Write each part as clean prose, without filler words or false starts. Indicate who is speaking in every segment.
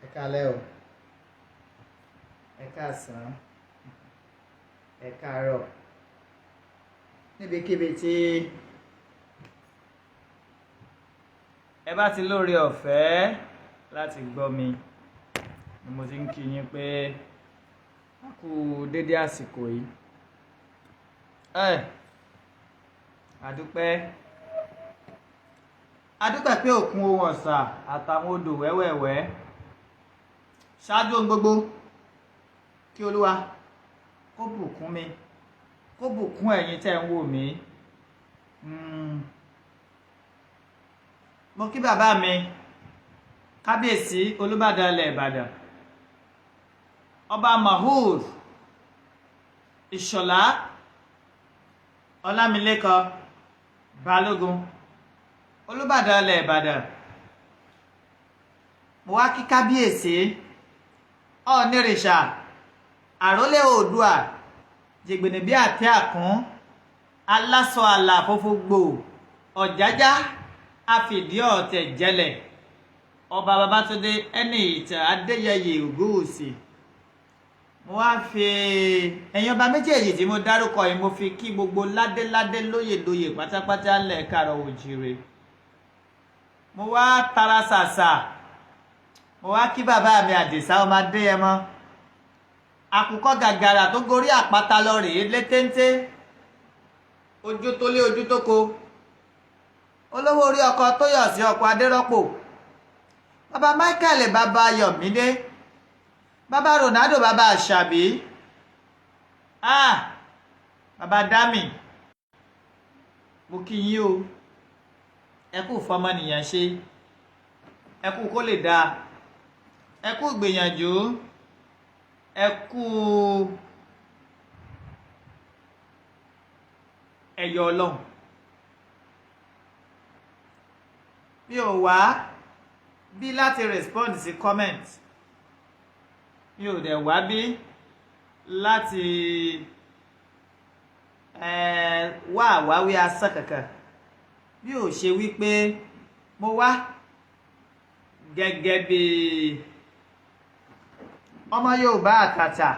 Speaker 1: Ẹ káalẹ́ o, ẹ káàsán, ẹ káàárọ̀, níbikíbi tí ẹ bá ti lóore ọ̀fẹ́ láti gbọ́ mi ni mo ti ń kí yín pé a kú dédé àsìkò yìí. Ẹ àdúpẹ́, adúpẹ́ pé òkun ohun ọ̀sà àtàwọn odò wẹ́wẹ̀wẹ́. Ṣáájú ohun gbogbo, kí Olúwa kó bùkún mi, kó bùkún ẹ̀yin tẹ́ ń wò mí. Mo kí bàbá mi, Kábíyèsí Olúbàdàn ilẹ̀ Ìbàdàn, Ọba Mahood Ìṣọ̀lá Ọlámilékan Balógun, Olúbàdàn ilẹ̀ Ìbàdàn. Mo wá kí Kábíyèsí Ọ̀nìrìṣà, àrólé Oòduà, jìgbìnì bí àtẹ àkún, aláṣọ àlà funfun gbò, ọ̀jájá àfìdí ọ̀tẹ̀ jẹlẹ̀, Ọba Babátúndé Ẹni Ìtàn Adéyẹyè Ògúnwùsì. Mo wá fi ẹ̀yin ọba méjèèjì tí mo dárúkọ yìí, mo fi kí gbogbo ládéládé, lóyè lóyè pátápátá ńlẹ̀ káàrọ̀ òjìrè. Mo wá tara ṣàṣà, mo wá kí bàbá mi Àdìsá ọmọ Adéyẹmọ, àkùkọ gàgàrà tó gorí àpáta lọ rèé létéńté, ojú tó lé ojú tó ko, olówó orí ọkọ tó yọ̀ sí ọkọ Adérọ́pò, bàbá Michael, bàbá Ayọ̀mídé, bàbá Ronaldo, bàbá Àṣàbí, ah, bàbá Dami, mo kí yín o. Ẹ kú fọmọnìyàn ṣe, ẹ kú kó lè dáa, ẹ kú gbìyànjú, ẹ kú ẹyọ Ọlọ́run. Mi ò wá bí láti respond sí comment, mi ò dẹ̀ wá bí láti wá àwáwí asán kankan, bí ò ṣe wípé mo wá gẹ́gẹ́ bí ọmọ Yorùbá àtàtà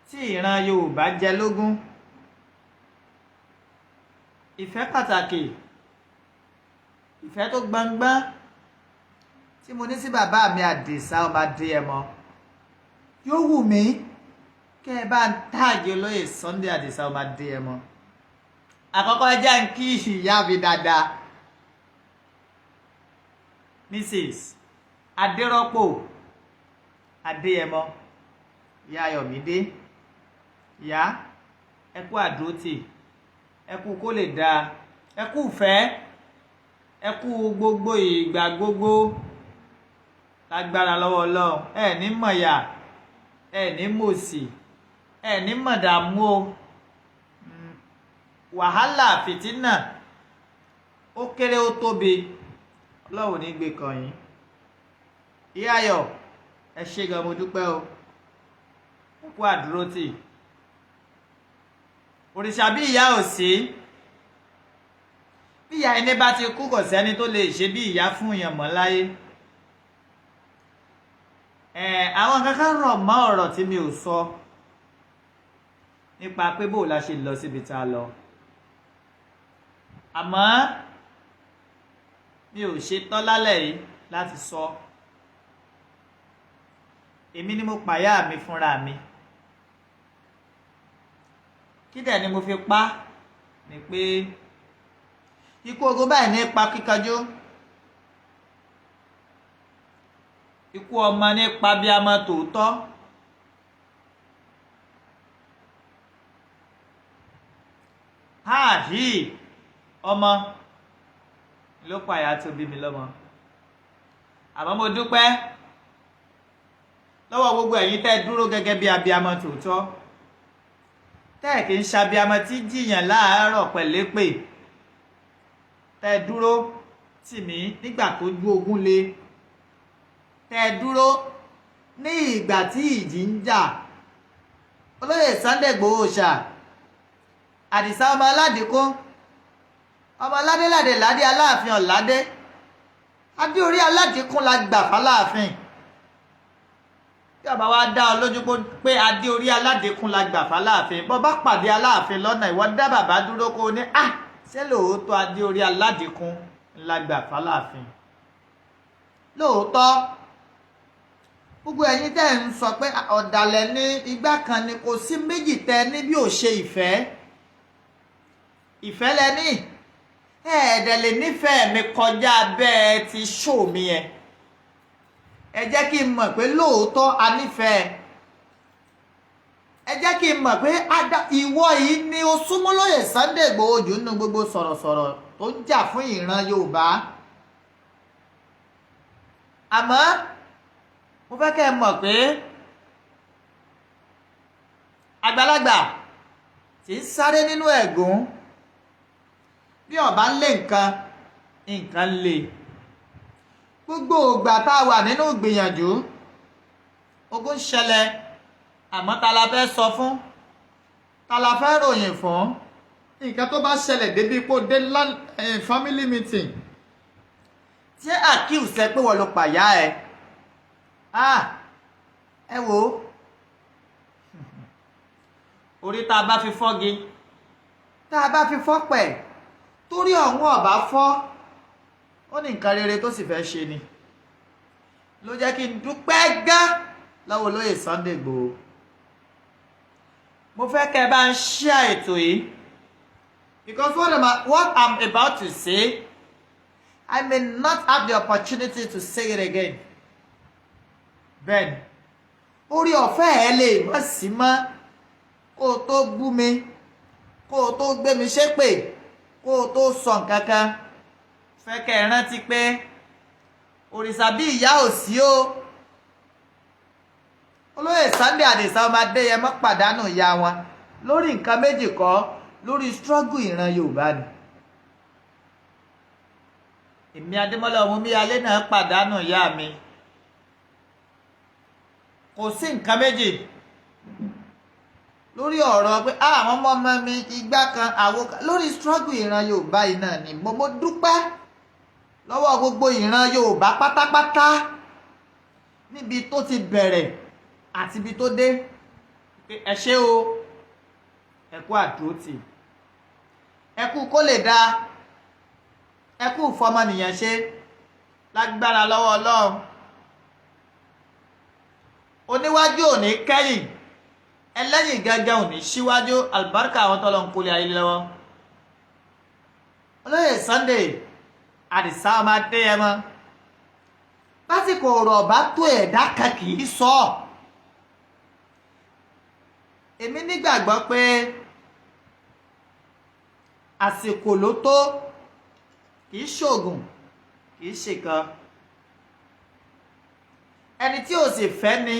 Speaker 1: tí ìran Yorùbá jẹ lógún. Ìfẹ́ pàtàkì, ìfẹ́ tó gbangban tí mo ní sí bàbá mi Àdìsá ọmọ Adéyẹmọ, yóò wù mí kẹ́ ẹ bá ń táàgì olóyè Sunday Àdìsá ọmọ Adéyẹmọ. Àkọ́kọ́, ẹ jẹ́ ń kí ìyá mi dáadáa, Mrs. Adérọ́pò Adéyẹmọ, ìyá Ayọ̀mídé. Ìyá, ẹ kú àdúrótì, ẹ kú kó lè dáa, ẹ kú ìfẹ́, ẹ kú gbogbo ìgbà gbogbo. Lágbára lọ́wọ́ Ọlọ́run, ẹ ní mọ̀yà, ẹ ní mòsì, ẹ ní mọ̀dàmú o. Wàhálà, fìtínà, ó kéré ó tóbi, Ọlọ́run ní gbé kàn yín. Ìyá Ayọ̀, ẹ ṣé gan, mo dúpẹ́ o, ẹ kú àdúrótì. Òrìṣà bí ìyá ò sí. Bí ìyá ẹni bá ti kú, kò sẹ́ni tó lè ṣe bí ìyá fún èèyàn mọ́ láyé. Àwọn kankan rọ̀ mọ́ ọ̀rọ̀ tí mi ò sọ nípa pé bó la ṣe lọ síbi tá a lọ, àmọ́ mi ò ṣe tán lálẹ́ yìí láti sọ. Èmi ni mo pàyà mi fúnra mi. Kí dẹ̀ ni mo fi pa ni pé ikú ogun báyìí ní pa kíkanjú, ikú ọmọ ní pa bí a mọ tòótọ́. Háàhí ọmọ ló pàyà tó bí mi lọ́mọ. Àmọ́ mo dúpẹ́ lọ́wọ́ gbogbo ẹ̀yin tẹ́ dúró gẹ́gẹ́ bí abiyamọ tòótọ́, tẹ́ ẹ̀ kì í ṣabiyamọ tí jìyàn láàárọ̀ pẹ̀lẹ́pẹ̀, tẹ́ dúró tì mí nígbà tó ju ogun le, tẹ́ dúró ní ìgbà tí ìjì ń jà. Olóyè Sunday Igboho ṣà, Àdìsá ọmọ aládìkún, ọmọ aládéládé ládé, Aláàfin ọ̀ládé, adé orí aládìkún la gbà fáláàfin. Tí ọba wa dá ọ lójú pé adé orí aládékún la gbà fáláàfin, bọ́ bá pàdé Aláàfin lọ́nà, ìwọ dá bàbá dúró kó o ní, "Ah, ṣé lóòótọ́ adé orí aládékún la gbà fáláàfin?" Lóòótọ́, gbogbo ẹ̀yin tẹ́ ń sọ pé ọ̀dàlẹ̀ ní igbá kan ni, kò sí méjì tẹ ní bí ò ṣe ìfẹ́. Ìfẹ́ lẹ ní, ẹ̀ẹ́dẹ̀ lè nífẹ̀ẹ́ mi kọjá bẹ́ẹ̀ ti ṣó mi yẹn. Ẹ jẹ́ kí n mọ̀ pé lóòótọ́ a nífẹ̀ẹ́. Ẹ jẹ́ kí n mọ̀ pé ìwọ yìí ni o súnmọ́ lóye Sunday Igboho jù nínú gbogbo sọ̀rọ̀sọ̀rọ̀ tó ń jà fún ìran Yorùbá. Àmọ́ mo fẹ́ kẹ́ ẹ mọ̀ pé àgbàlagbà tí ń sáré nínú ẹ̀gún, bí ọba ń lé nǹkan, nǹkan lè. Gbogbo ìgbà tá a wà nínú ìgbìyànjú, ogun ṣẹlẹ̀, àmọ́ ta la fẹ́ sọ fún? Ta la fẹ́ ròyìn fún? Nǹkan tó bá ṣẹlẹ̀ débi ipò dé family meeting tí accuse ẹ pé wọ́n ló pàyà ẹ̀, ah, ẹ wò ó, orí tá a bá fi fọ́gi, tá a bá fi fọ́pẹ̀, torí ọ̀hún ọ̀bá fọ́, ó ní nǹkan rere tó sì fẹ́ ṣe ni. Ló jẹ́ kí n dúpẹ́ gán lọ́wọ́ olóyè Sunday Igboho. Mo fẹ́ kẹ́ ẹ bá ń share ètò yìí, because what I'm about to say, I may not have the opportunity to say it again. Bẹ́ẹ̀ni, orí ọ̀fẹ́ ẹ lè má sí mọ́. Kó o tó bú mi, kó o tó gbé mi ṣépè, kó o tó sọ nǹkan kan, fẹ́ kẹ́ ẹ rántí pé òrìṣà bí ìyá ò sí o. Olóyè Sunday Adisa ọmọ Adéyẹmọ pàdánù ìyá wọn lórí nǹkan méjì kọ́, lórí struggle ìran Yorùbá ni. Èmi Adémọ́lá ọmọ omíyalé náà pàdánù ìyá mi, kò sí nǹkan méjì, lórí ọ̀rọ̀ pé àwọn ọmọ ọmọ mi, igbá kan, àwo kan, lórí struggle ìran Yorùbá yìí náà ni. Mo dúpẹ́ lọ́wọ́ gbogbo ìran Yorùbá pátápátá, níbi tó ti bẹ̀rẹ̀ àti ibi tó dé. Ẹ ṣé o, ẹ kú àdúrótì, ẹ kú kó lè dáa, ẹ kú fọmọnìyàn ṣe. Lágbára lọ́wọ́ Ọlọ́run, oníwájú ò ní kẹ́yìn, ẹlẹ́yìn gángan ò ní síwájú. Àlùbáríkà àwọn tọ́lọ́ ń kólé ayé lọ́wọ́. Olóyè Sunday Àdìsá ọmọ Adéyẹmọ, lásìkò ọ̀rọ̀ ọ̀bá tó, ẹ̀dá kan kì í sọ. Èmi nígbàgbọ́ pé àsìkò ló tó, kì í ṣoògùn, kì í ṣèkan. Ẹni tí ò sì fẹ́ ni,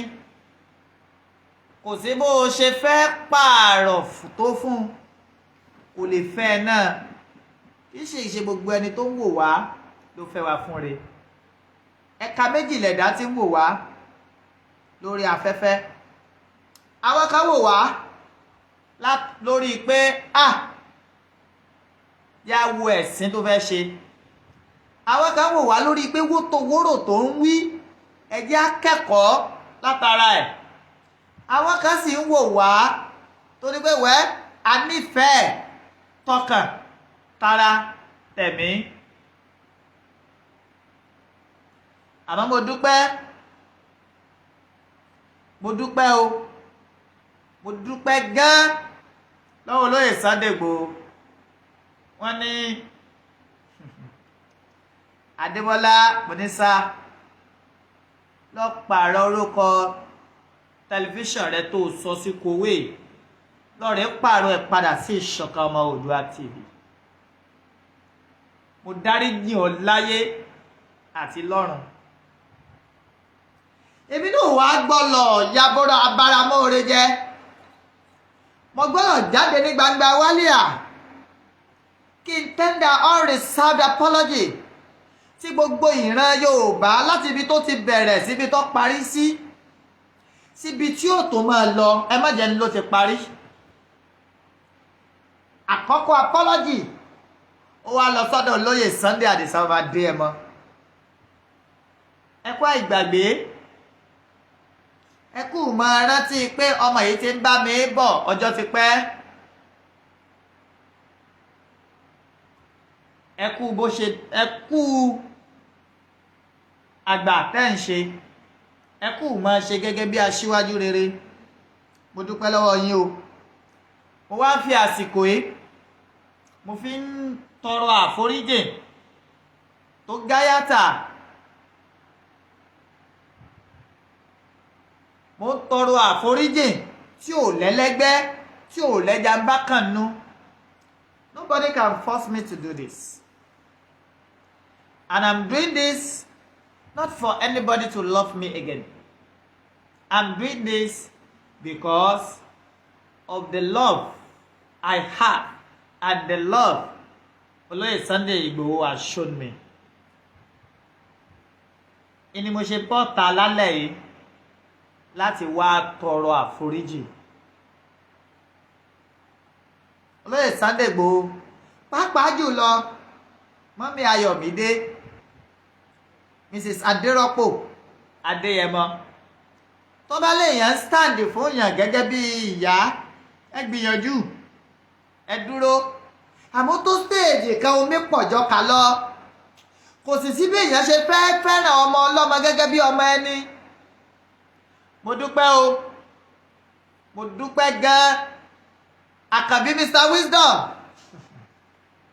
Speaker 1: kò sí bó o ṣe fẹ́ pààrọ̀ tó fún un, kò lè fẹ́ ẹ náà. Kì í ṣe ìṣe gbogbo ẹni tó ń wò wá ló fẹ́ wá fún re. Ẹ̀ka méjì lẹ̀dá tí ń wò wá lórí afẹ́fẹ́. Àwọn kan wò wá lórí pé, ah, yá wo ẹ̀sìn tó fẹ́ ṣe. Àwọn kan wò wá lórí pé wótò wóró tó ń wí, ẹ jẹ́ á kẹ́kọ̀ọ́ látara ẹ̀. Àwọn kan sì ń wò wá torí pé wẹ́ a nífẹ̀ẹ́ tọkàn tara tẹ̀mí. Àmọ́ mo dúpẹ́, mo dúpẹ́ o, mo dúpẹ́ gán lọ́wọ́ olóyè Sunday Igboho. Wọ́n ní, "Adémọ́lá Mọ́nísá, lọ pààrọ̀ orúkọ tẹlifíṣàn rẹ tó sọ sí kowé, lọ́ọ̀rẹ́ pààrọ̀ ẹ̀ padà sí Ìṣọ̀kan Ọmọ Oòduà TV. Mo dáríjì ọ́ láyé àti lọ́run." Èmi náà wàá gbọ́ lọ yabọ́rọ̀ abáramóore jẹ́. Mo gbọ́dọ̀ jáde ní gbangba wálíà kí n tender unreserved apology tí gbogbo ìran Yorùbá, láti ibi tó ti bẹ̀rẹ̀ síbi tó parí sí, síbi tí ó tó máa lọ. Ẹ má jẹ́ ní ló ti parí. Àkọ́kọ́ apology, ó wá lọ sọ́dọ̀ olóyè Sunday Adisa ọmọ Adéyẹmọ. Ẹ kú àìgbàgbé. Ẹ kú máa rántí pé ọmọ yìí ti ń bá mi bọ̀ ọjọ́ ti pẹ́. Ẹ kú bó ṣe, ẹ kú àgbà tẹ́ ń ṣe, ẹ kú máa ṣe gẹ́gẹ́ bí aṣíwájú rere. Mo dúpẹ́ lọ́wọ́ yín o. Mo wá ń fi àsìkò yìí, mo fi ń tọrọ àforíjì tó gáyàtà. Mo ń tọrọ àforíjì tí ò lẹ́lẹ́gbẹ́, tí ò lẹ́jà ń bá kàn nú. Nobody can force me to do this. And I'm doing this not for anybody to love me again. I'm doing this because of the love I have and the love Olóyè Sunday Igboho has shown me. Ìní mo ṣe bọ́ta lálẹ́ yìí láti wá tọrọ àforíjì. Olóyè Sunday Igboho, pàápàá jùlọ Mọ́mí Ayọ̀mídé, Mrs. Adérọ́pò Adéyẹmọ, tó bá léèyàn stand fún yàn gẹ́gẹ́ bí ìyá, ẹ gbìyànjú, ẹ dúró. Àmọ́ tó stéèjì kan, omi pọ̀jọ́ ká lọ. Kò sì sí bí èèyàn ṣe fẹ́ fẹ́ràn ọmọ ọlọ́mọ gẹ́gẹ́ bí ọmọ ẹni. Mo dúpẹ́ o, mo dúpẹ́ gan-an. Àkànbí Mr. Wisdom,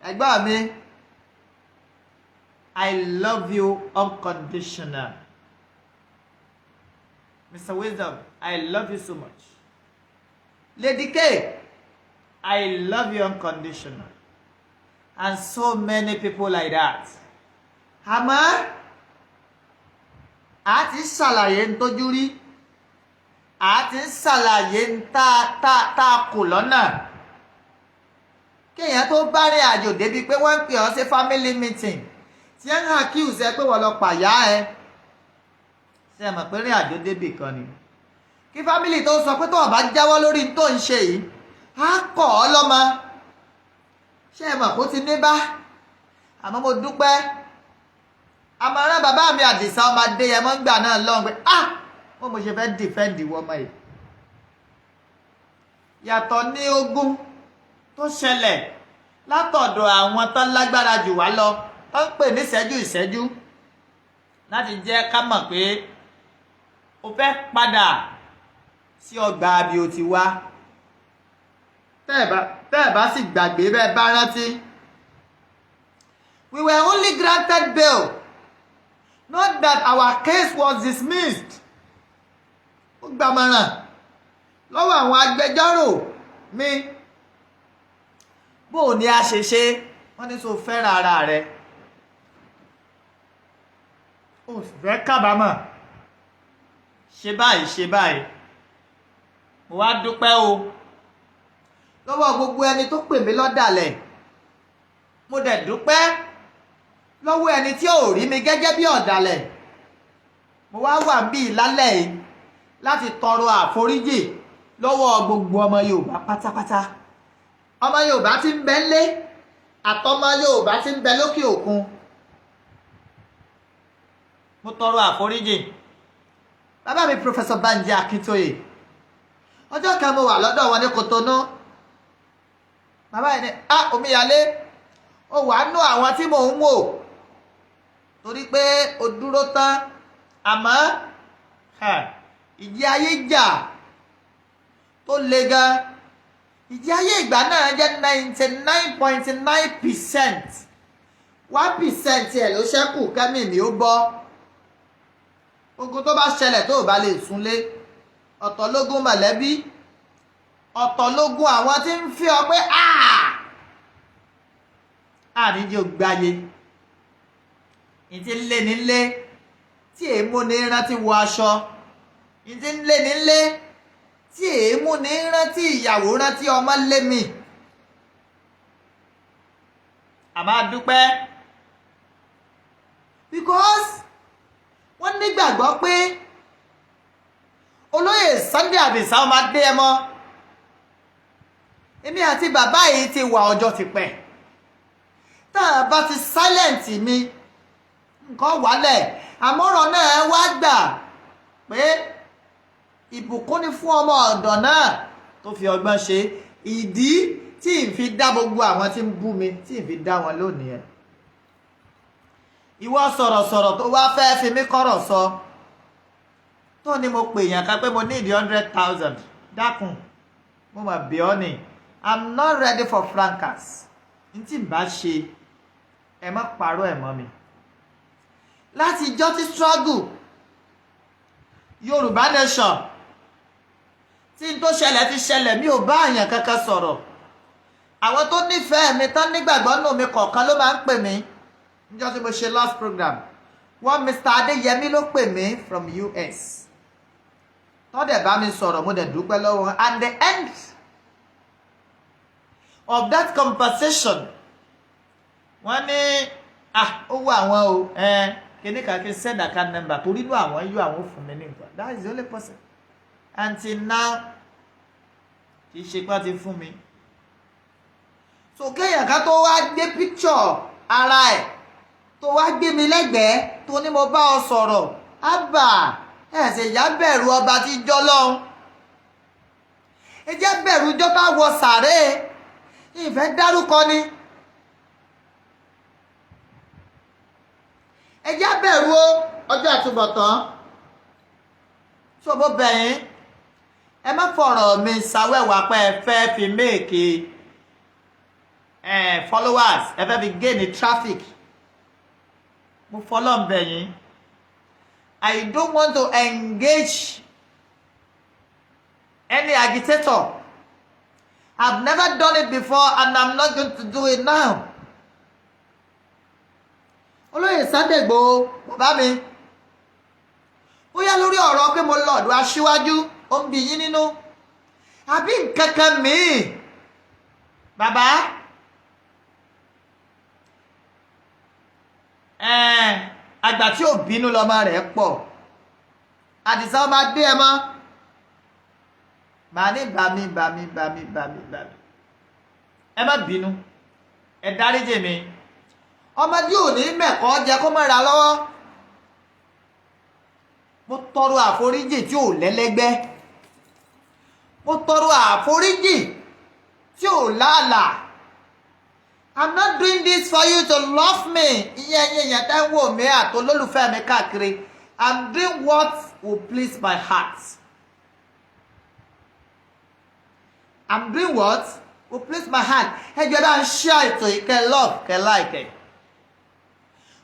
Speaker 1: ẹ̀gbọ́n mi, I love you unconditional. Mr. Wisdom, I love you so much. Lady K, I love you unconditional. And so many people like that. Àmọ́ a ti ṣàlàyé ń tójú rí, a ti ṣàlàyé ń tá a kù lọ́nà. Kéèyàn tó bá rìn àjò débi pé wọ́n ń pè ọ́ sí family meeting tí ẹ̀ ń accuse ẹ pé wọ́n lọ pàyà ẹ. Ṣé ẹ mọ̀ pé rìn àjò débì kan ni? Kí family tó sọ pé tó o bá jáwọ́ lórí tó ń ṣe yìí, á kọ̀ ọ́ lọ́mọ. Ṣé ẹ mọ̀ kó ti ní bá? Àmọ́ mo dúpẹ́. Àmọ̀ràn bàbá mi Àdìsá ọmọ Adéyẹmọ ń gbà náà lọ́hùn pé ah, mo ṣe fẹ́ defend ìwọ ọmọ yìí. Yàtọ̀ ní ogun tó ṣẹlẹ̀ látọ̀dọ̀ àwọn tó lágbára jù wá lọ, tó ń pè ní ìṣẹ́jú ìṣẹ́jú láti jẹ́ ká mọ̀ pé o fẹ́ padà sí ọgbà bí o ti wá. Tẹ́ ẹ̀ bá sì gbàgbé, bẹ́ẹ̀ bá rántí. We were only granted bail, not that our case was dismissed. Ó gbàmọ̀ràn lọ́wọ́ àwọn agbẹjọ́rò mi. Bó o ní a ṣe ṣe, wọ́n ní so fẹ́ràn ara rẹ̀, o sì fẹ́ kábàámọ̀, ṣe báyìí, ṣe báyìí. Mo wá dúpẹ́ o lọ́wọ́ gbogbo ẹni tó pè mí lọ́dàlẹ̀. Mo dẹ̀ dúpẹ́ lọ́wọ́ ẹni tí ò rí mi gẹ́gẹ́ bí ọ̀dàlẹ̀. Mo wá wà bíi lálẹ́ yìí láti tọrọ àforíjì lọ́wọ́ gbogbo ọmọ Yorùbá pátápátá, ọmọ Yorùbá tí ń bẹ ńlé àtọmọ Yorùbá tí ń bẹ lókè òkun. Mo tọrọ àforíjì. Bàbá mi, Professor Banji Akintoye, ọjọ́ kan mo wà lọ́dọ̀ wọn ní Kotonu. Bàbá yìí ní, "Ah, omíyalé, ó wàá nú àwọn tí mò ń wò torí pé o dúró tán, àmọ́ ìjì ayé jà tó le gan. Ìjì ayé ìgbà náà jẹ́ 99.9%, 1% ẹ̀ ló ṣẹ́kù kẹ́mì mi ó bọ́. Ogun tó bá ṣẹlẹ̀ tó o bá lè súnlé, ọ̀tọ̀ lógún mọ̀lẹ́bí, ọ̀tọ̀ lógún àwọn tí ń fi ọ pé àníjẹ́ ògbáyé ìtí ń lé nílé tí èémú ní rántí wọ aṣọ, ìtí ń lé nílé tí èémú ní rántí ìyàwó, rántí ọmọ lé mi." Àmọ́ a dúpẹ́ because wọ́n nígbàgbọ́ pé Olóyè Sunday Adisa ọmọ Adéyẹmọ, èmi àti bàbá yìí ti wà ọjọ́ ti pẹ́. Tá a bá ti silent mi, nǹkan wálẹ̀. Àmọ́ràn náà wá gbà pé Ìbùkún ni fún ọmọ ọ̀dọ̀ náà tó fi ọgbọ́n ṣe. Ìdí tí ì fi dá gbogbo àwọn tí ń bú mi, tí ì fi dá wọn lónìí ẹ̀. Ìwọ sọ̀rọ̀sọ̀rọ̀ tó wá fẹ́ fi mí kọ́rọ̀ sọ, tó ní mo pè yàn ká pé mo ní ìdí 100,000, dákun, mo mà bí ọ́ ni. I'm not ready for fracas. N tí n bá ṣe, ẹ má parọ́ ẹ̀ mọ́ mi. Láti ijọ́ tí struggle Yorùbá Nation tí n tó ṣẹlẹ̀ ti ṣẹlẹ̀, mi ò bá àyàn kankan sọ̀rọ̀. Àwọn tó nífẹ̀ẹ́ mi tán, nígbàgbọ́ nù mi kọ̀ọ̀kan ló máa ń pè mí. Níjọ́ tí mo ṣe last program, wọ́n Mr. Adéyẹmí ló pè mí from US, tó dẹ̀ bá mi sọ̀rọ̀. Mo dẹ̀ dúpẹ́ lọ́wọ́ wọn. And the end of that conversation, wọ́n ní, ah, ó wọ àwọn o, kíní kan, kí n send account number, torí inú àwọn yóò, àwọn fún mi ní nǹkan. That is the only person. Until now, kì í ṣe pé wọ́n ti fún mi. So kéèyàn ká tó wá gbé picture ara ẹ̀, tó wá gbé mi lẹ́gbẹ̀ẹ́, tó ní mo bá ọ sọ̀rọ̀, ábà ẹ̀ ṣe ìyá, bẹ̀rù ọba tí jọ́ lọ́hùn. Ẹ jẹ́ bẹ̀rù jọ́ bá wọ sàré. Ìfẹ́ dárúkọ ni. Ẹ jẹ́ bẹ̀rù o, ọjọ́ àtúbọ̀tán. Tó bó bẹ̀yìn, ẹ má fọ̀rọ̀ mi ṣàwẹ̀wà pé ẹ fẹ́ fi make followers, ẹ fẹ́ fi gain traffic. Mo fọlọ́ ń bẹ̀yìn. I don't want to engage any agitator. I've never done it before and I'm not going to do it now. Olóyè Sunday Igboho, bàbá mi, bóyá lórí ọ̀rọ̀ pé mo lọ ọ̀dọ̀ aṣíwájú, ó ń bí yín nínú, àbí nǹkan kan míì, bàbá, àgbà tí ò bínú lọ́mọ rẹ̀ pọ̀. Àdìsá ọmọ adé ẹ mọ́, màá ní bàmí bàmí bàmí bàmí bàmí. Ẹ má bínú, ẹ dáríjì mi. Ọmọdé ò ní mẹ̀kọ́ jẹ kó mọ́ra lọ́wọ́. Mo tọrọ àforíjì tí ò lẹ́lẹ́gbẹ́, mo tọrọ àforíjì tí ò láàlà. I'm not doing this for you to love me. Ìyẹn ẹ̀yin èèyàn tẹ́ ń wò mí àtolólùfẹ́ mi káàkiri, I'm doing what will please my heart. I'm doing what will please my heart. Ẹ jẹ́ bá ń share ètò yìí, kẹ́ love, kẹ́ like.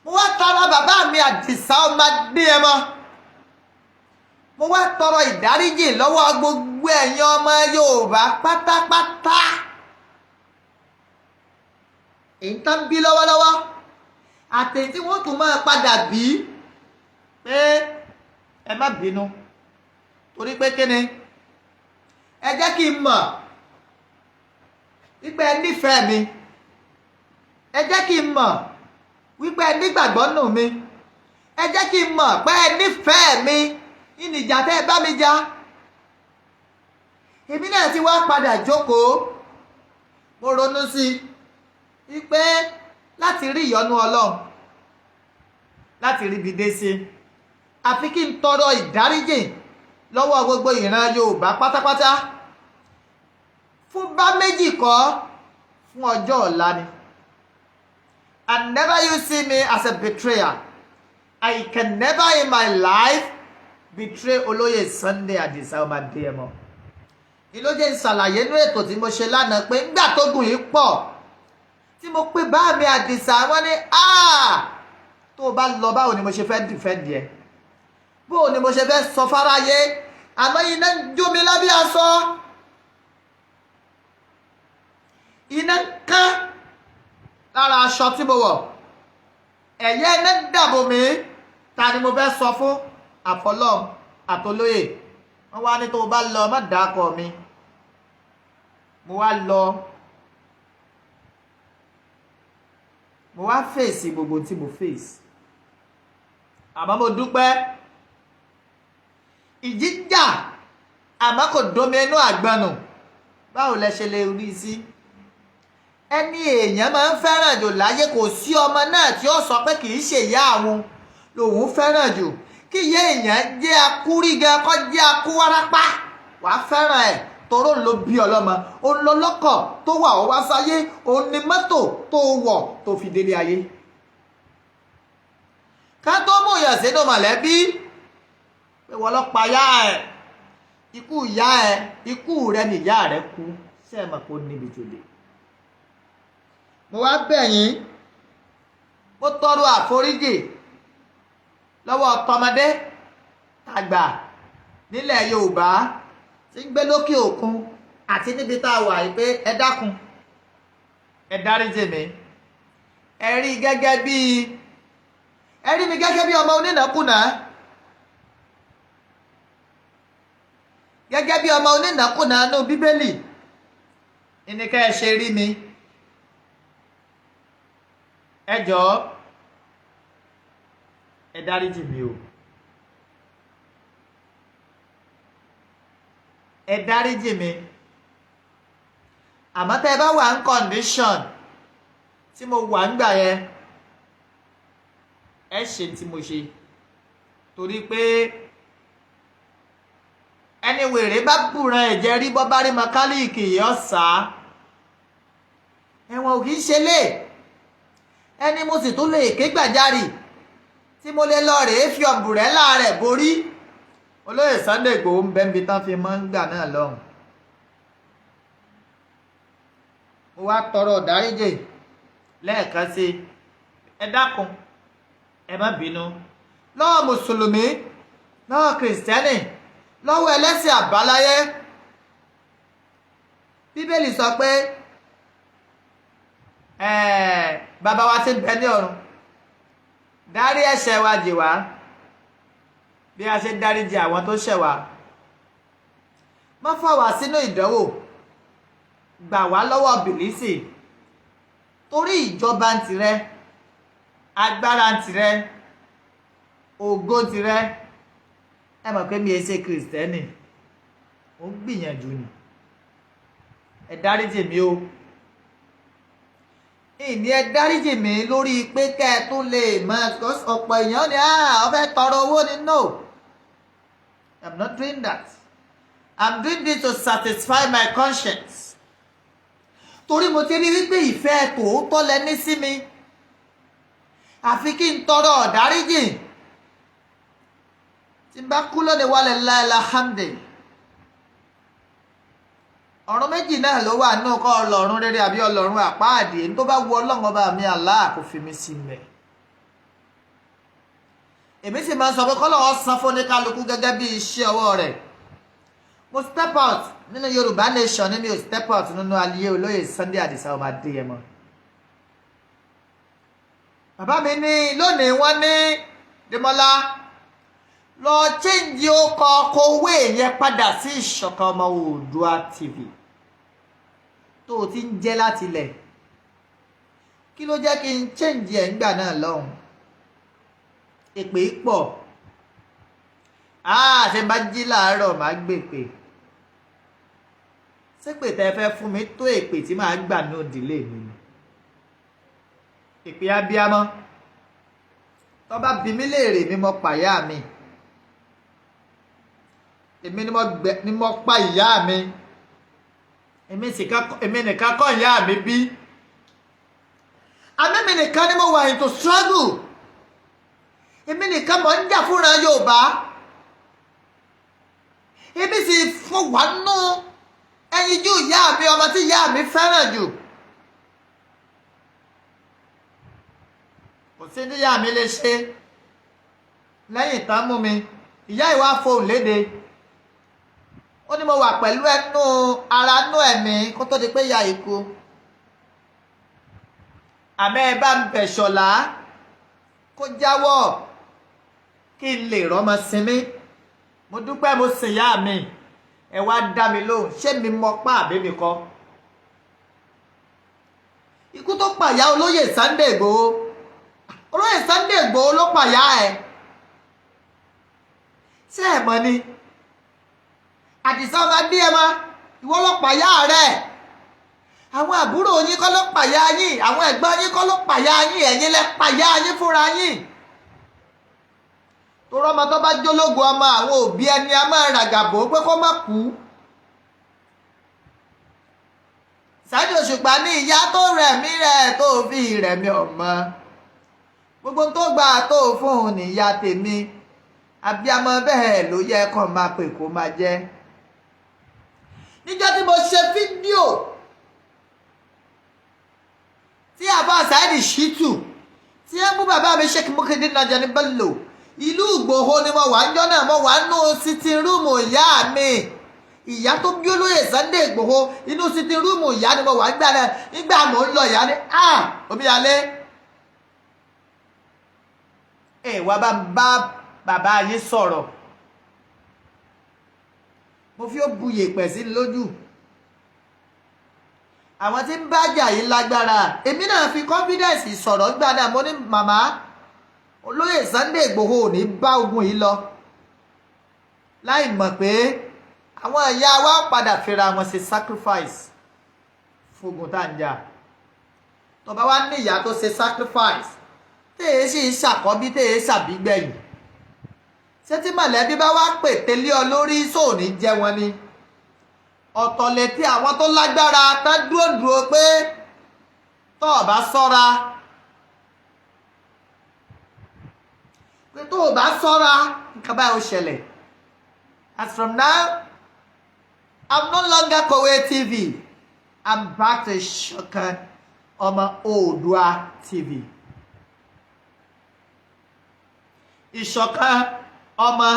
Speaker 1: Mo wá tọrọ, bàbá mi Àdìsá ọmọ Adéyẹmọ, mo wá tọrọ ìdáríjì lọ́wọ́ gbogbo ẹ̀yin ọmọ Yorùbá pátápátá, èyí tán bí lọ́wọ́lọ́wọ́ àtẹ̀yìn tí wọ́n tún máa padà bí, pé ẹ má bínú, torí pé kíni, ẹ jẹ́ kí n mọ̀ wípé ẹ nífẹ̀ẹ́ mi, ẹ jẹ́ kí n mọ̀ wípé ẹ nígbàgbọ́ nù mi, ẹ jẹ́ kí n mọ̀ pé ẹ nífẹ̀ẹ́ mi. Ìnìjà tẹ́ ẹ bá mi jà, èmi náà ti wá padà jókòó, mo ronú sí i wípé láti rí ìyọ́nú Ọlọ́run, láti rí ibi dé sí, àfi kí n tọrọ ìdáríjì lọ́wọ́ gbogbo ìran Yorùbá pátápátá, fún bá méjì kọ́, fún ọjọ́ ọ̀la ni. And never you see me as a betrayer. I can never in my life betray Olóyè Sunday Adisa ọmọ Adéyẹmọ. Ìlójé ń ṣàlàyé inú ètò tí mo ṣe lánàá pé ńgbà tó gùn yìí pọ̀, tí mo pé bá mi Àdìsá, wọ́n ní, tó o bá lọ, báwo ni mo ṣe fẹ́ defend ẹ? Báwo ni mo ṣe fẹ́ sọ fáráyé? Àmọ́ iná ń jó mi lábẹ́ aṣọ, iná ń kán lára aṣọ tí mo wọ̀, ẹ̀yẹ́ iná ń dàbò mí. Ta ni mo fẹ́ sọ fún àfọlọ́m àtolóyè? Wọ́n wá ní tó o bá lọ, má dàákọ̀ mi. Mo wá lọ, mo wá fèsì gbogbo tí mo fèsì. Àmọ́ mo dúpẹ́, ìjì jà, àmọ́ kò domi inú àgbọn nù. Báwo lẹ ṣe lè rí sí? Ẹni èèyàn máa ń fẹ́ràn jù láyé, kò sí ọmọ náà tí ó sọ pé kì í ṣe ìyá àwọn lòun fẹ́ràn jù. Kí ìyá èèyàn jẹ́ akúríga, kọ́ jẹ́ akúwárápá, wàá fẹ́ràn ẹ̀ toró ń lo bí ọlọ́mọ. Òun lọ lọ́kọ̀ tó wà ó wá sáyé, òun ni mọ́tò tó wọ̀ tó fi délé ayé. Ká tó mú ìyàn sínú mọ̀lẹ́bí pé wọ́n lọ pa yá ẹ̀, ikú ìyá ẹ̀, ikú rẹ ni ìyá rẹ kú, ṣé ẹ mọ̀ pé ó níbi tó dé? Mo wá bẹ̀ yín, mo tọrọ àforíjì lọ́wọ́ tọmọdé tàgbà nílẹ̀ Yorùbá tí ń gbé lókè òkun àti níbi tá a wà yìí pé ẹ dákun, ẹ dáríjì mi. Ẹ rí mi gẹ́gẹ́ bí ọmọ onínàkúnà, gẹ́gẹ́ bí ọmọ onínàkúnà nínú Bíbélì ní ká ẹ ṣe rí mi. Ẹ jọ̀ọ́, ẹ dáríjì mi o, ẹ dáríjì mi. Àmọ́ tẹ́ ẹ bá wà ń condition tí mo wà ń gbà yẹn, ẹ ṣe tí mo ṣe, torí pé ẹni wèrè bá bùràn ẹ̀jẹ̀ rí, bọ́ bá rí mọkálíìkì yọ sá, ẹ̀wọ̀n ò kì í ṣe lé ẹni. Mo sì tún lè ké gbàjarì tí mo lè lọ rèé fi ọ̀mbrẹ́là rẹ̀ borí. Olóyè Sunday Igboho ń bẹ́ẹ̀ bí tán fi mọ́ ń gbà náà lọ́hùn. Mo wá tọrọ ìdáríjì lẹ́ẹ̀kan sí, ẹ dákun, ẹ má bínú, lọ́wọ́ mùsùlùmí, lọ́wọ́ kìrìsìtẹ́nì, lọ́wọ́ ẹlẹ́sìn àbáláyé. Bíbélì sọ pé bàbá wa tí ń bẹ ní ọ̀run, dárí ẹ̀ṣẹ̀ wa jì wá bí a ṣe ń dáríjì àwọn tó ṣẹ̀ wá, má fà wá sínú ìdánwò, gbà wá lọ́wọ́ bìlísì, torí ìjọba ń tirẹ̀, agbára ń tirẹ̀, ògo ń tirẹ̀. Ẹ mọ̀ pé mi ẹ ṣe kìrìsìtẹ́nì, ó ń gbìyànjú ni. Ẹ dáríjì mi o. Ìní ẹ dáríjì mi lórí pé kẹ́ ẹ tún lè mọ ọ̀pọ̀ èèyàn ni ọ fẹ́ tọrọ owó ni. No, I'm not doing that. I'm doing this to satisfy my conscience, torí mo ti rí wípé ìfẹ́ tòótọ́ lẹ ní sí mi, àfi kí n tọrọ ọ̀dáríjì. Tí n bá kú lónìí, wálé láìláhàmdè, ọ̀run méjì náà ló wà nínú kọ́, ọlọ́run rere àbí ọlọ́run àpáàdì. Èyí tó bá wu Ọlọ́run ọba mi Allah kò fi mí sí mẹ́. Èmi sì máa ń sọ pé kọ́lọ́run san fún oníkálukú gẹ́gẹ́ bí iṣẹ́ ọwọ́ rẹ̀. Mo step out nínú Yorùbá Nation ní, mi ò step out nínú ayé olóyè Sunday Adisa ọmọ Adéyẹmọ. Bàbá mi ní lónìí, wọ́n ní, "Dèmọ́lá, lọ change ọkọ̀ kowé yẹn padà sí Ìṣọ̀kan Ọmọ Oòduà TV tó o ti ń jẹ́ láti ilẹ̀." Kí ló jẹ́ kí n change ẹ̀ ńgbà náà lọ́hùn? Èpè pọ̀. Ṣe bá jí láàárọ̀, máa gbèpè. Ṣépè tẹ́ fẹ́ fún mi tó èpè tí màá gbà ní òdìlé mi ni? Èpè abiyamọ tó bá bi mí léèrè, mi mo pàyà mi, èmi ni mo pa ìyá mi. Èmi nìkan kọ́ ìyá mi bí, àmì mi nìkan ni mo wà into struggle, èmi nìkan mọ̀ ń jà fúnra Yorùbá, èmi sì fún wa nú ẹyinjú ìyá mi, ọmọ tí ìyá mi fẹ́ràn jù. Kò sí ní ìyá mi lè ṣe lẹ́yìn tán mú mi. Ìyá ìwà fohùn léde, ó ní mo wà pẹ̀lú ẹnu ara nú ẹ̀mí kó tó di pé ìyá ikú. Àmọ́ ẹ bá ń bẹ̀ Ṣọlá kó jáwọ́ kí n lè rọ́mọ sinmi. Mo dúpẹ́, mo sìn ìyá mi. Ẹ wá dá mi lóhùn, ṣé mi mọ pa àbí mi kọ́? Ikú tó pàyà olóyè Sunday Igboho, olóyè Sunday Igboho ló pàyà ẹ. Ṣé ẹ mọ̀ ni? Àdìsá ọmọ Adéyẹmọ, ìwọ ló pàyà rẹ. Àwọn àbúrò yín kọ́ ló pàyà yín, àwọn ẹ̀gbọ́n yín kọ́ ló pàyà yín, ẹ̀yin lẹ pàyà yín fúnra yín. Tó rọ́mọ tó bá jólógo ọmọ, àwọn òbí ẹni a máa ràgàbò pé kó má kú. Saheed Òṣùpá ní ìyá tó rẹ̀ mí rẹ̀ tó fi rẹ̀ mí ọmọ, gbogbo tó gbà tó fún un níyà tèmi, abiyamọ bẹ́ẹ̀ ló yẹ kó máa pè kó máa jẹ́. Níjọ́ tí mo ṣe fídíò tí àbá Saheed Shittu tí ẹ mú bàbá mi Sheikh Muyideen Najani Bello, ìlú Ìgbòho ni mo wà ń jọ́ náà. Mo wà nù sitting room ìyá mi, ìyá tó bí olóyè Sunday Ìgbòho. Inú sitting room ìyá ni mo wà nígbà náà. Nígbà mò ń lọ, ìyá ni, "Ah, omíyalé, ẹ wá bá ń bá bàbá yín sọ̀rọ̀." Mo fi ó bu yèpẹ̀ sí lójú. Àwọn tí ń bájà yìí lágbára. Èmi náà fi confidence sọ̀rọ̀ gbà náà. Mo ní, "Màmá, olóyè Sunday Ìgbòho ò ní bá ogun yìí lọ," láì mọ̀ pé àwọn ìyá wa padà fira wọn ṣe sacrifice fógun tá à ń jà. Tó bá wá ní ìyá tó ṣe sacrifice, téè sì ń ṣàkọ́bí, téè ṣàbígbẹ̀yìn, ṣé tí mọ̀lẹ́bí bá wá pè tẹ́lẹ̀ ọ lórí, sóòní jẹ́ wọn ni? Ọ̀tọ̀ létí àwọn tó lágbára tá dúró dúró pé tó o bá sọ́ra, pé tó o bá sọ́ra, nǹkan báyìí ó ṣẹlẹ̀. As from now, I'm no longer Kowe TV. I'm back to Ìṣọ̀kan Ọmọ Oòduà TV. Ìṣọ̀kan Ọmọ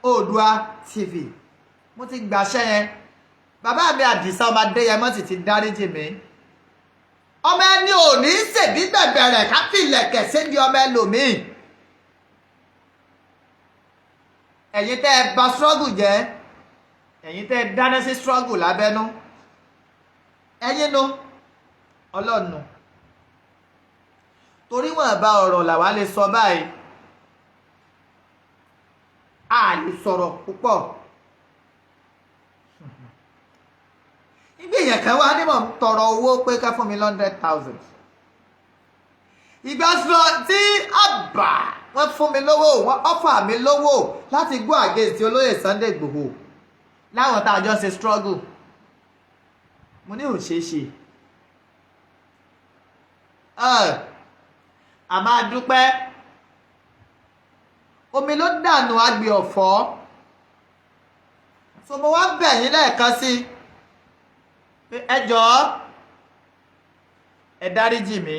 Speaker 1: Oòduà TV, mo ti gbàṣẹ yẹn. Bàbá mi Àdìsá ọmọ Adéyẹmọ sì ti dáríjì mí. Ọmọ ẹni ò ní ṣèbí bẹ̀bẹ̀rẹ̀ ká fìlẹ̀kẹ̀ sédi ọmọ ẹlòmíì. Ẹ̀yin tẹ́ ẹ bà struggle jẹ́, ẹ̀yin tẹ́ ẹ dáná sí struggle lábẹ́nú, ẹ̀yin nu ọlọ́nu, torí wọn bá ọ̀rọ̀ làwa lè sọ báyìí, a lè sọ̀rọ̀ púpọ̀. Nígbà èèyàn kan wá ní mò ń tọrọ owó pé ká fún mi 100,000, ìgbà sọ tí àbá wọ́n fún mi lówó, wọ́n ọ́fà mi lówó láti go against olóyè Sunday Igboho láwọn tá a jọ ṣe struggle, mo ní ò ṣeé ṣe. A máa dúpẹ́. Omi ló dànù agbè ọ̀fọ́. So mo wá bẹ̀ yín lẹ́ẹ̀kan sí pé ẹ jọ̀ọ́, ẹ dáríjì mí.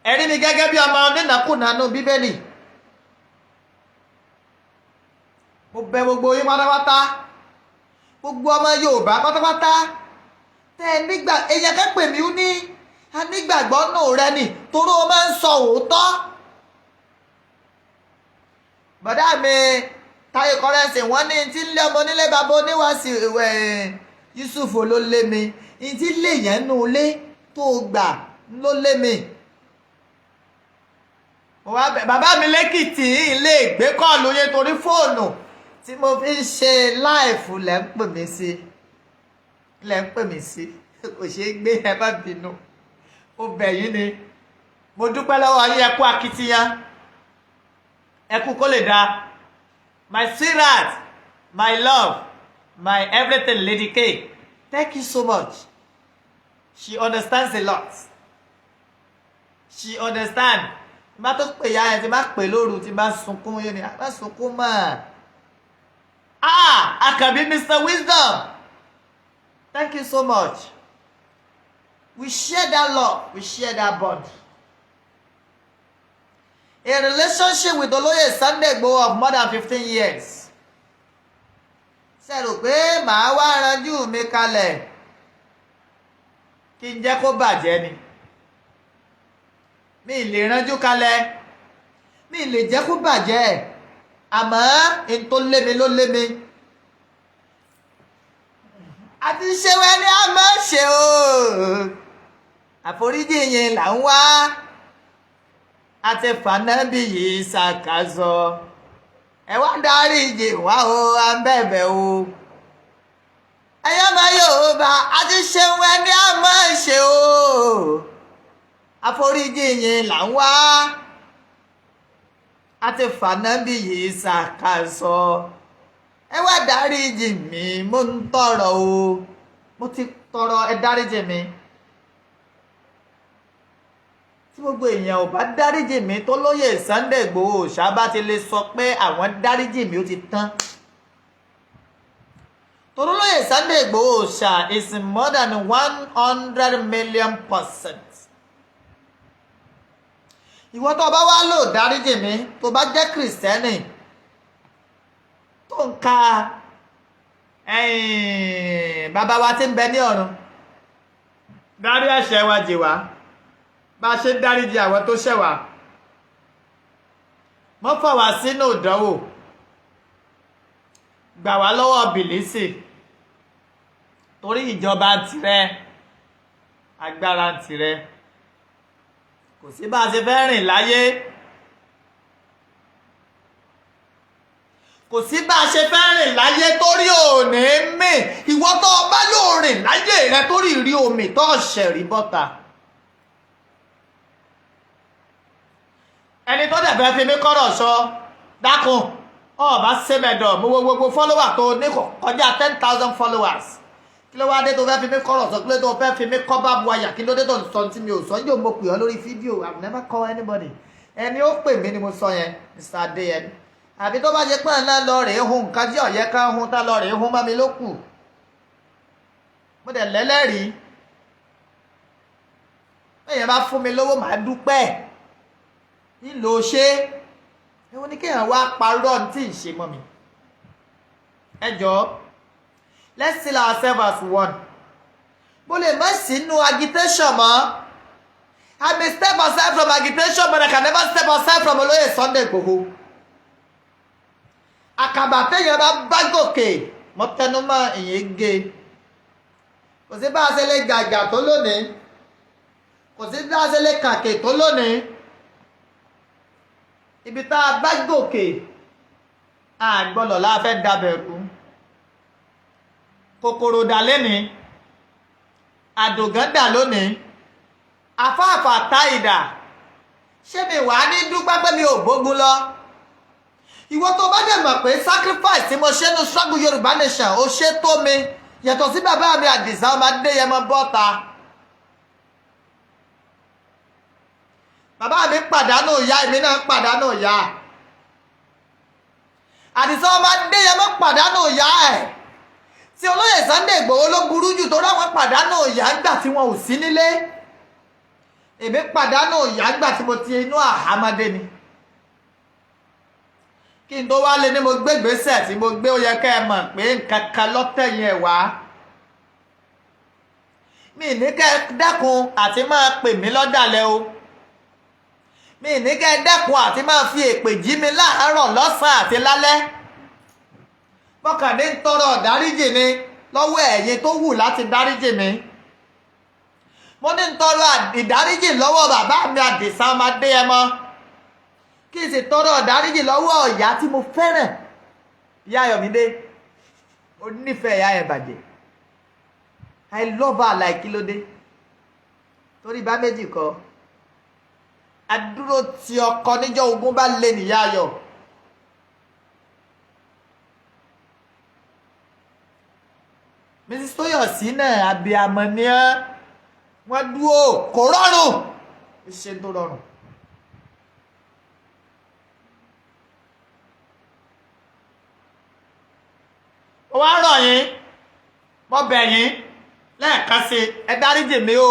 Speaker 1: Ẹ rí mi gẹ́gẹ́ bí ọmọ onínàkúnà nù Bíbélì. Mo bẹ̀ gbogbo yín pátápátá, gbogbo ọmọ Yorùbá pátápátá tẹ́ ẹ nígbà. Èèyàn kan pè mí, ó ní a nígbàgbọ́ nù rẹ ni torí o máa ń sọ òótọ́. Bọ̀dá mi Táyé Kọ́rẹ́nsì, wọ́n ní tí ń lé ọmọ onílé, bàbá oníwàásù Yusuf ló lé mi, ní tí lè yẹn nù lé tó gbà ló lé mi. Bàbá mi lẹ́kìtì, ilé ìgbé kọ́ọ̀lù yẹn torí fóònù tí mo fi ń ṣe láìfù lẹ́ ń pè mí sí, lẹ́ ń pè mí sí, kò ṣeé gbé. Ẹ má bínú, ó bẹ̀ yín ni. Mo dúpẹ́ lọ́wọ́ yín. Ẹ kú akitiyan, ẹ kú kó lè dáa. My sweetheart, my love, my everything, Lady K, thank you so much. She understands a lot. She understand. Tí bá tó pè ya ẹ, tí bá pè lóru, tí bá sunkún yóò ní bá sunkún mọ́. Ah, Àkànbí Mr Wisdom, thank you so much. We share that love, we share that bond. A relationship with Olóyè Sunday Igboho of more than 15 years, ṣe rò pé màá wá ranjú mi kalẹ̀ kí n jẹ́ kó bàjẹ́ ni? Mi lè ranjú kalẹ̀, mi lè jẹ́ kó bàjẹ́, àmọ́ n tó lé mi ló lé mi. Àti ṣéwẹ́ ni a máa ṣe o, àforíjì yẹn là ń wá, àti fànábì yìí ṣàkàzọ, ẹ wá dáríjì wá o, à ń bẹ̀bẹ̀ o. Ẹ̀yọ́ máa Yorùbá, àti ṣéwẹ́ ni a máa ṣe o, àforíjì yẹn là ń wá. Àti fànábì yìí ṣàkàsọ. Ẹ wá dáríjì mí, mo ń tọrọ o, mo ti tọrọ, ẹ dáríjì mí. Tí gbogbo èèyàn ò bá dáríjì mí, tó lóye Sunday Igboho ṣá bá ti lè sọ pé àwọn dáríjì mí, ó ti tán. Tolólóyè Sunday Igboho ṣá is more than 100 million%. Ìwọ tó bá wá lò dáríjì mí, tó bá jẹ́ Kìrìsìtẹ́nì tó ń ka bàbá wa tí ń bẹ ní ọ̀run, dárí ẹ̀ṣẹ̀ wa jì wá bá a ṣe ń dáríjì àwọn tó ṣẹ̀ wá, mọ́ fà wá sínú ìdánwò, gbà wá lọ́wọ́ bìlísì, torí ìjọba tirẹ̀, agbára tirẹ̀. Kò sí bá a ṣe fẹ́ rìn láyé, kò sí bá a ṣe fẹ́ rìn láyé torí òní mì. Ìwọ tó o bá lò rìn láyé rẹ torí rí omi tó ṣẹ̀rí bọ́ta. Ẹni tó dẹ̀ fẹ́ fi mí kọ́rọ̀ sọ, dákun, ọba sẹ́mẹ̀dọ̀ mo wo gbogbo follower tó ní kò kọjá 10,000 followers. Kí ló wá dé tó fẹ́ fi mí kọ́rọ̀ sọ? Kí ló dé tó fẹ́ fi mí kọ́ bá bu àyà? Kí ló dé tó ń sọ tí mi ò sọ? Yóò mo pè ọ́ lórí fídíò? I've never call anybody. Ẹni ó pè mí ni mo sọ yẹn, Mr. Adéyẹmí. Àbí tó bá ṣe pé ńlá lọ rèé hun nǹkan tí ọ̀yẹ́ ká hun, tá lọ rèé hun mọ́ mi ló kù. Mo dẹ̀ lẹ́lẹ́rìí. Bẹ́ẹ̀ yẹn bá fún mi lówó, màá dúpẹ́ nílò ṣé ẹ̀wọ̀n ní kéèyàn wá parọ́ tí ì ṣe mọ́ mi. Ẹ jọ̀ọ́, let's see ourselves as one. Mo lè má sínú agitation mọ́. I may step aside from agitation, but I can never step aside from Olóyè Sunday Igboho. Àkàbà téèyàn bá bá gòkè, mo tẹnu mọ́ ìyẹn gé. Kò sí bá a ṣe lè gàgà tó lónìí, kò sí bá a ṣe lè kàkè tó lónìí, ibi tá a bá gòkè, a gbọ́dọ̀ la fẹ́ dabẹ̀rù. Kòkòrò dà lẹ́nìí, àdògán dà lónìí, afáàfà tá ìdà. Ṣé mi wàá ní dúpẹ́ pé mi ò bógun lọ? Ìwọ tó bá dẹ̀ mọ̀ pé sacrifice tí mo ṣe ní struggle Yorùbá nation ó ṣe tó mi, yàtọ̀ sí bàbá mi Àdìsá ọmọ Adéyẹmọ bọ́ta. Bàbá mi pàdánù ìyá, èmi náà pàdánù ìyá. Àdìsá ọmọ Adéyẹmọ pàdánù ìyá ẹ̀. Tí olóyè Sunday Ìgbòho ló burú jù, tó ráwọn pàdánù ìyá ńgbà tí wọn ò sí nílé. Èmi pàdánù ìyá ńgbà tí mo ti inú àhámọ́dé ni. Kí n tó wá lé ní mo gbé gbèsè tí mo gbé, ó yẹ kẹ́ ẹ mọ̀ pé nǹkan kan lọ́tẹ̀yìn ẹ̀ wá. Mi ní kẹ́ ẹ dẹ́kun àti máa pè mí lọ́dàlẹ̀ o. Mi ní kẹ́ ẹ dẹ́kun àti máa fi èpè jí mi láàárọ̀, lọ́sàn-án àti lálẹ́. Mọ́kàndé ń tọrọ dáríjì ni lọ́wọ́ ẹ̀yin tó wù láti dáríjì mi. Mo ní ń tọrọ ìdáríjì lọ́wọ́ bàbá mi Àdìsá ọmọ Adéyẹmọ, kí n sì tọrọ ìdáríjì lọ́wọ́ ìyá tí mo fẹ́ràn, ìyá Ayọ̀mídé. Ó nífẹ̀ẹ́ ìyá yẹn bàjẹ́. I love her like kí ló dé. Torí bá méjì kọ́, adúró tí ọkọ níjọ́ ogun bá lé nìyá ayọ̀. Mrs Tóyọ̀sí náà, abiyamọ ni ẹ́, wọ́n dúró. Kò rọrùn, ó ṣe tó rọrùn. Mo wá rọ̀ yín, mo bẹ̀ yín lẹ́ẹ̀kan sí, ẹ dáríjì mi o.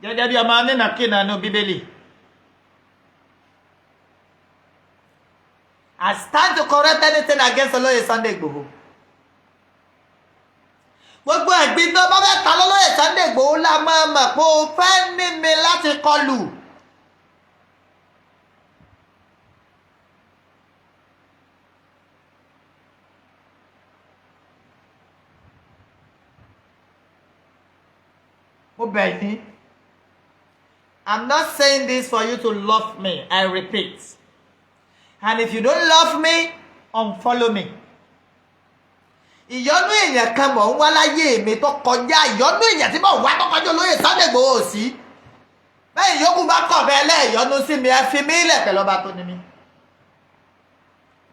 Speaker 1: Gẹ́gẹ́ bí ọmọ nínàkínà nínú Bíbélì, I stand to correct anything against Olóyè Sunday Igboho. Gbogbo ẹ̀gbin tó bá fẹ́ ta lọ́lọ́yè Sunday Igboho la máa mọ̀ pé o fẹ́ ní mi láti kọlù. Mo bẹ̀ yín. I'm not saying this for you to love me, I repeat. And if you don't love me, unfollow me. Ìyọ́nú èèyàn kan mọ̀ ń wá láyé mi tó kọjá ìyọ́nú èèyàn tí mò ń wá tó kọjá olóyè Sunday Igboho sí. Bẹ́ẹ̀ yòókù bá kọ̀ bẹ́ẹ̀ lẹ́ẹ̀yọ́nú sí mi, ẹ fi mí lẹ̀ pẹ̀lú ọba tó ní mi.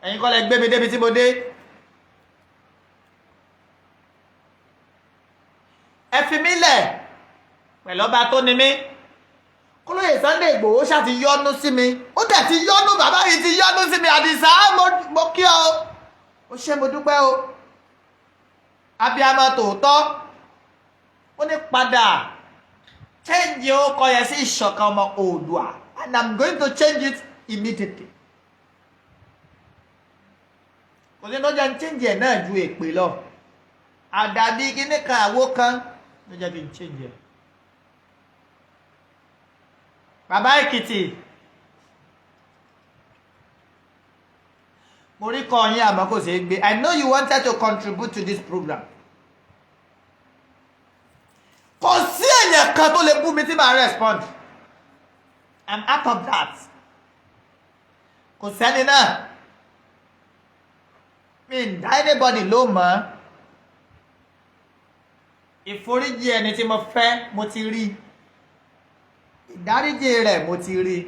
Speaker 1: Ẹ̀yin kọ́ lẹ gbé mi débi tí mo dé. Ẹ fi mí lẹ̀ pẹ̀lú ọba tó ní mí. Kólóyè Sunday Igboho ṣá ti yọ́nú sí mi, ó dẹ̀ ti yọ́nú, bàbá yìí ti yọ́nú sí mi. Àdìsá, mo kí ọ, ó ṣé, mo dúpẹ́ o. Abiyamọ tòótọ́. Ó ní padà change ó kọ yẹn sí Ìṣọ̀kan Ọmọ Oòduà, and I'm going to change it immediately. Kò sí lọ́jà ń change ẹ̀ náà ju èpè lọ, àdàbí kíní kan àwo kan ló jẹ́ kí n change ẹ̀. Bàbá Èkìtì, mo rí kọ́ yín, àmọ́ kò ṣeé gbé. I know you wanted to contribute to this program. Kò sí èèyàn kan tó lè bú mi tí màá respond. I'm out of that. Kò sẹ́ni náà, mi ń dá anybody ló mọ̀. Ìforíjì ẹni tí mo fẹ́, mo ti rí. Ìdáríjì rẹ̀, mo ti rí.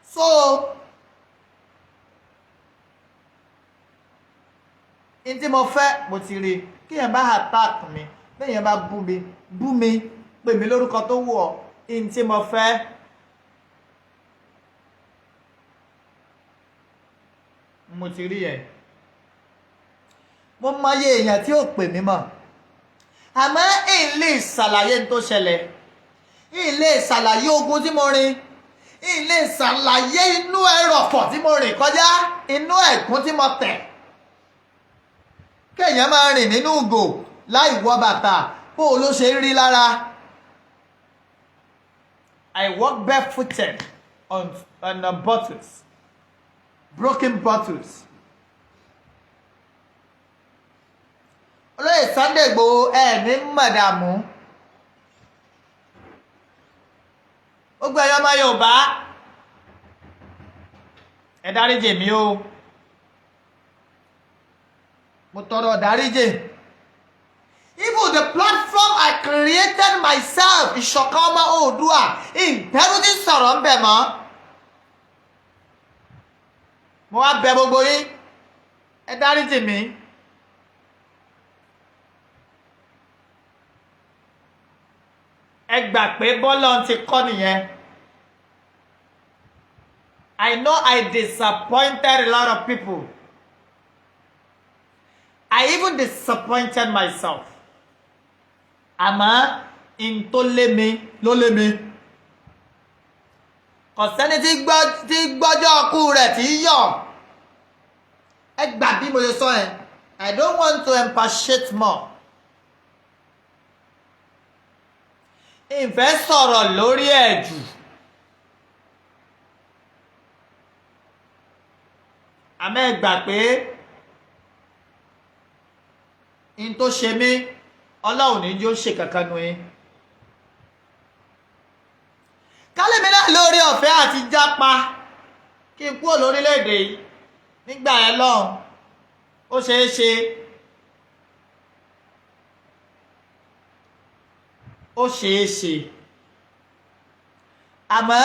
Speaker 1: So n tí mo fẹ́, mo ti rí. Kí èèyàn bá attack mi, bẹ́ẹ̀ bá bú mi, bú mi, pè mí lórúkọ tó wù ọ́, n tí mo fẹ́, mo ti rí yẹn. Mo mọyé èèyàn tí ò pè mí mọ́, àmọ́ n lè ṣàlàyé n tó ṣẹlẹ̀, n lè ṣàlàyé ogun tí mo rìn, n lè ṣàlàyé inú ẹrọ̀fọ̀ tí mo rìn kọjá, inú ẹ̀gún tí mo tẹ̀. Kéèyàn máa rìn nínú ìgò láì wọ bàtà, bó o ló ṣe ń rí lára. I walk barefooted on bottles, broken bottles. Olóyè Sunday Igboho, ẹ̀ ní mọ̀dàmú. Gbogbo ẹ̀yọ́ ọmọ Yorùbá, ẹ dáríjì mí o, mo tọrọ dáríjì. Even the platform I created myself, Ìṣọ̀kan Ọmọ Oòduà, ìbẹ̀rù ti sọ̀rọ̀ ń bẹ̀ mọ́. Mo wá bẹ̀ gbogbo yín, ẹ dáríjì mí. Ẹ gbà pé bọ́lá ti kọ́ nìyẹn. I know I disappointed a lot of people. I even disappointed myself. Àmọ́ n tó lé mi ló lé mi. Kò sẹ́ni tí gbọ́jọ́ ọkú rẹ̀ tí yọ̀. Ẹ gbà bí mo ṣe sọ yẹn. I don't want to expatiate more. Ìfẹ́ sọ̀rọ̀ lórí ẹ̀ jù. Àmọ́ ẹ gbà pé n tó ṣe mí, Ọlọ́run ní yóò ṣe kankan nu yín. Kálẹ̀mí náà lórí ọ̀fẹ́ àti jápa kí n kúrò lórílẹ̀‐èdè yìí nígbà yẹn lọ́hùn, ó ṣeé ṣe, ó ṣeé ṣe. Àmọ́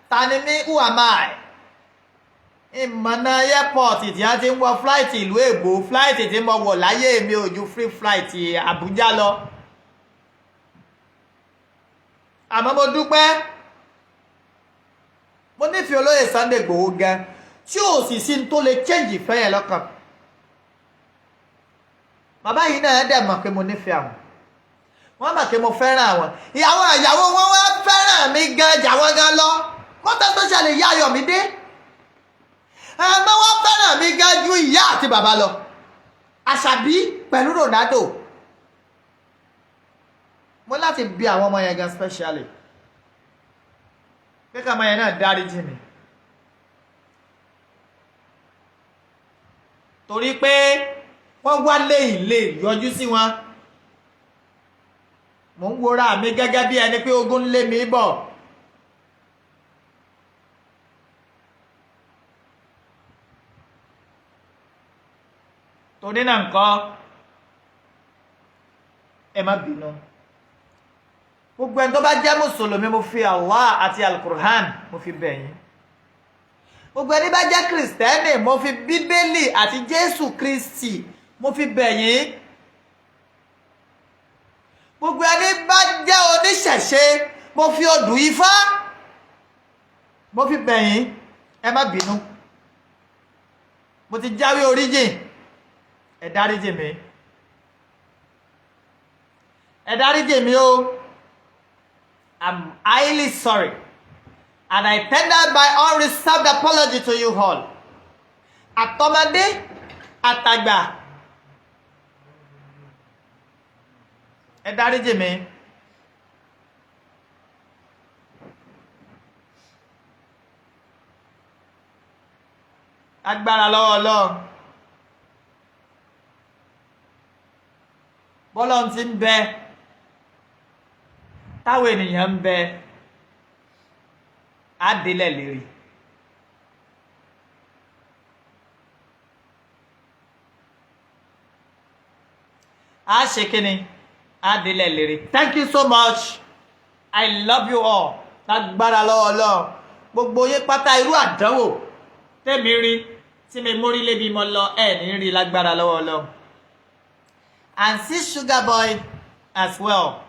Speaker 1: ta ni mí? Who am I? Ìmọ̀nà airport tí a ti ń wọ flight ìlú èbó, flight tí mo wọ̀ láyé mi ò ju free flight Àbújá lọ. Àmọ́ mo dúpẹ́, mo nífẹ̀ẹ́ olóyè Sunday Igboho gan, tí ò sì sí tó lè change ìfẹ́ yẹn lọ́kàn. Bàbá yìí náà dẹ̀ mọ̀ pé mo nífẹ̀ẹ́ àwọn, wọ́n mọ̀ pé mo fẹ́ràn àwọn. Ìyàwó ìyàwó wọn wá fẹ́ràn mi gan jà wọ́n gan lọ, mọ́tò especially ìyá Ayọ̀mídé. Àmọ́ wọ́n fẹ́ràn mi gan ju ìyá àti bàbá lọ, Àṣàbí pẹ̀lú Ronaldo. Mo láti bí àwọn ọmọ yẹn gan specially pé ká ọmọ yẹn náà dáríjì mi, torí pé wọ́n wá lé ìlé yọjú sí wọn. Mò ń wora mi gẹ́gẹ́ bí ẹni pé ogun ń lé mi bọ̀. Torí náà nǹkan Ẹ má bínú. Gbogbo ẹni tó bá jẹ́ mùsùlùmí, mo fi Allah àti Alukur'an, mo fi bẹ̀ yín. Gbogbo ẹni bá jẹ́ Kìrìsìtẹ́nì, mo fi Bíbélì àti Jésù Kristi, mo fi bẹ̀ yín. Gbogbo ẹni bá jẹ́ oníṣẹ̀ṣe, mo fi odù Ifá, mo fi bẹ̀ yín. Ẹ má bínú, mo ti jáwé oríjìn. Ẹ dáríjì mi, ẹ dáríjì mi o. I'm highly sorry and I tender my unreserved apology to you all, àtọmọdé àtàgbà. Ẹ dáríjì mi. Agbára lọ́wọ́ Ọlọ́run, bọ́lọ́run ti ń bẹ, táwọn ènìyàn ń bẹ, á délẹ̀ lérí. Á ṣe kíni? Á délẹ̀ lérí. Thank you so much. I love you all. Lágbára lọ́wọ́ Ọlọ́run, gbogbo yín pátá, irú àdánwò tẹ́mi rí tí mi mórí lébi mo lọ, ẹ̀ ní rí lágbára lọ́wọ́ Ọlọ́run. And see Sugar Boy as well.